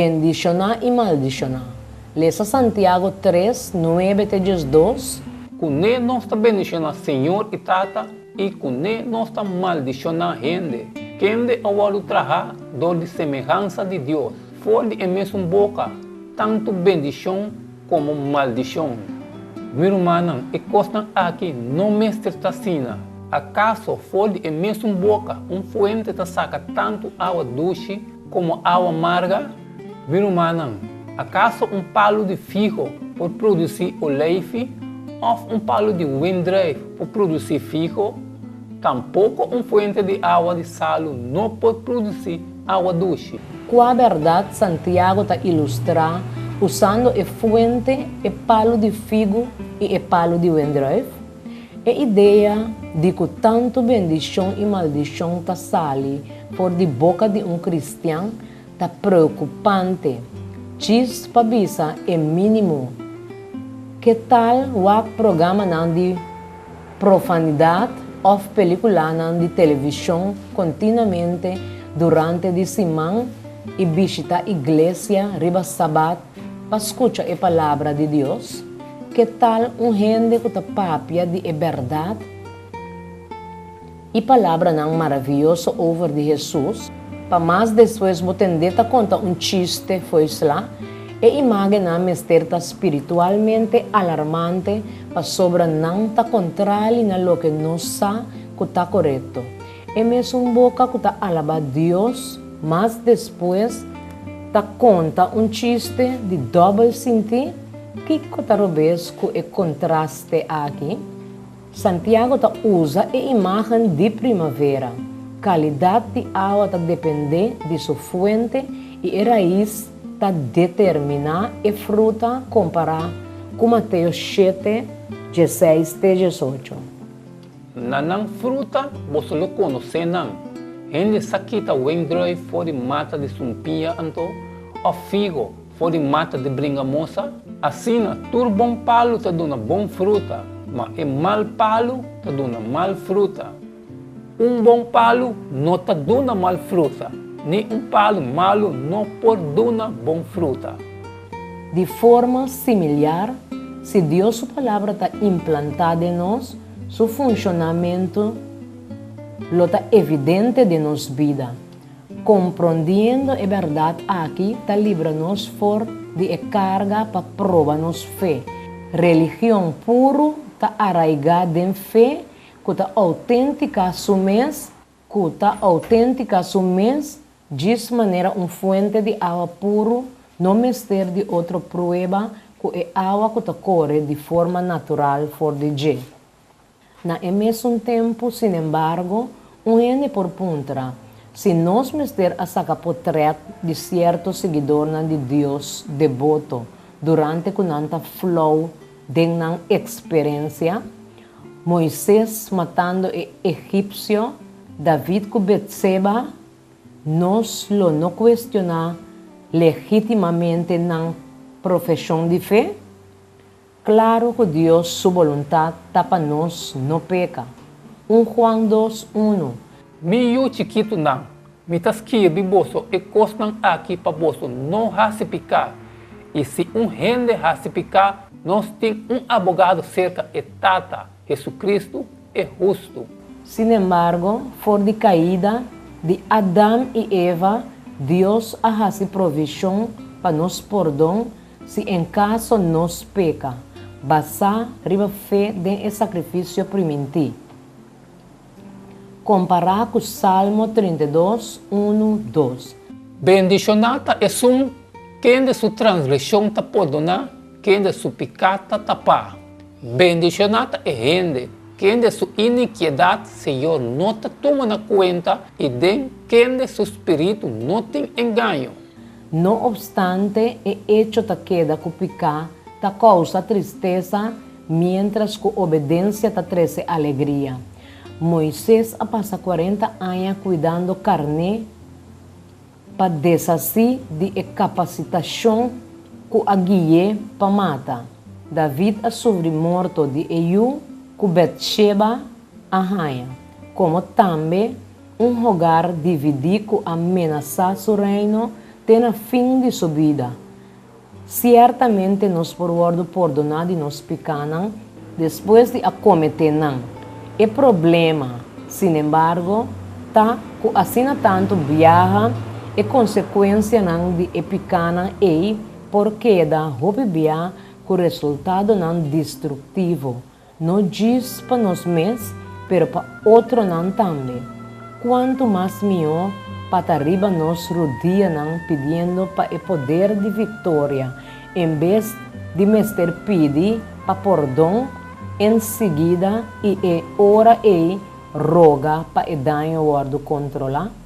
Bendishoná i maldishoná. Lesa Santiago 3, 9 te 12. Kuné nos ta bendishoná Señor i Tata, i kuné nos ta maldishoná hende, kende a wòrdu trahá dor di semehansa di Dios. For di e mesun boka, tantu bendishon komo maldishon. Mi rumannan, e kosnan aki no mester ta asina. Akaso for di e mesun boka un fuente ta saka tantu awa dushi komo awa marga? Mi rumannan, akaso un palu di figo por produsí oleifi òf un palu di wendruif por produsí figo? Tampoko un fuente di awa di salu no por produsí awa dushi. Kua bèrdat Santiago ta ilustrá usando e fuente, e palu di figu i e palu di wendruif? E idea di ku tantu bendishon i maldishon ta sali for di boka di un kristian ta preokupante, djis pa bisa e mínimo. Ke tal wak programanan di profanidat òf pelikulanan di televishon kontinuamente durante di siman i bishita iglesia riba sabat pa skucha e Palabra di Dios? Ke tal un hende ku ta papia di e bèrdat i palabranan maravioso over di Hesus, pa mas despues bo tend'é ta konta un chiste fo'i sla? E imágennan mester ta spiritualmente alarmante pasobra nan ta kontrali na loke nos sa ku ta korekto. E mesun boka ku ta alabá Dios mas despues ta konta un chiste di dòbel sintí? Kiko ta robes ku e kontraste aki? Santiago ta usa e imágen di primavera. Kalidat di awa ta dependé di su fuente i e rais ta determiná e fruta kompará ku Mateo 7, 16 te 18. Na nan fruta boso lo konosé nan. Hende sa kita wendrùif for di mata di sumpiña anto, òf figo For di mata di bringamosa? Asina, tur bon palu ta duna bon fruta, ma e mal palu ta duna mal fruta. Un bon palu no ta duna mal fruta, ni un palu malu no por duna bon fruta. Di forma similiar, si Dios su Palabra ta implantá den nos, su funshonamentu lo ta evidente den nos bida. Komprondiendo e bèrdat aki ta libra nos for di e karga pa proba nos fe. Religion puru ta araigá den fe ku ta outéntika su mes, ku ta outéntika su mes djis manera un fuente di awa puru no mester di otro prueba ku e awa ku ta kore di forma natural for di dje. Na e mesun tempu, sinembargo, un hende por puntra, Si nos mester a saka potrèt di sierto siguidornan di Dios deboto durante ku nan ta flou den nan eksperensia, Moises matando e egipsio, David ku Betseba, nos lo no kuestioná legítimamente nan profeshon di fe? Klaru ku Dios su boluntat ta pa nos no peka. 1 Juan 2, 1. Mi yu chikitunan, mi ta skirbi boso e kosnan aki pa boso no hasi piká. I si un hende hasi piká, nos tin un abogado serka e Tata, Hesukristu, e hustu. Sinembargo, for di kaida di Adam i Eva, Dios a hasi provishon pa nos pordon Si en kaso nos peka, basá riba fe den e sakrifisio primintí. Kompará ku Salmo 32, 1, 2. Bendishoná ta esun kende su transgreshon ta pordoná, kende su piká ta tapá. Bendishoná ta e hende kende su inikiedat Señor no ta tuma na kuenta i den kende su spiritu no tin engaño. No opstante, e echo ta keda ku piká ta kousa tristesa miéntras ku obedensia ta trese alegria. Moises a pasa kuarenta aña kuidando karné pa deshasí di e kapasitashon ku a gui'é pa mata. David a sufri morto di e yu ku Betsheba a haña, komo tambe Un hogar dividí ku a menasá su reino. te na fin di su bida. Siertamente nos por wòrdu pordoná di nos pikánan despues di a kometé nan. E problema, sinembargo, ta ku asina tantu biaha e konsekuensianan di e pikánan ei por keda hopi bia ku resultadonan destruktivo, no djis pa nos mes, pero pa otronan tambe. Kuantu mas mihó pa ta riba nos rudianan pidiendo pa e poder di viktoria, en bes di mester pidi pa pordon enseguida i e ora ei roga pa e daño wòrdu kontrolá?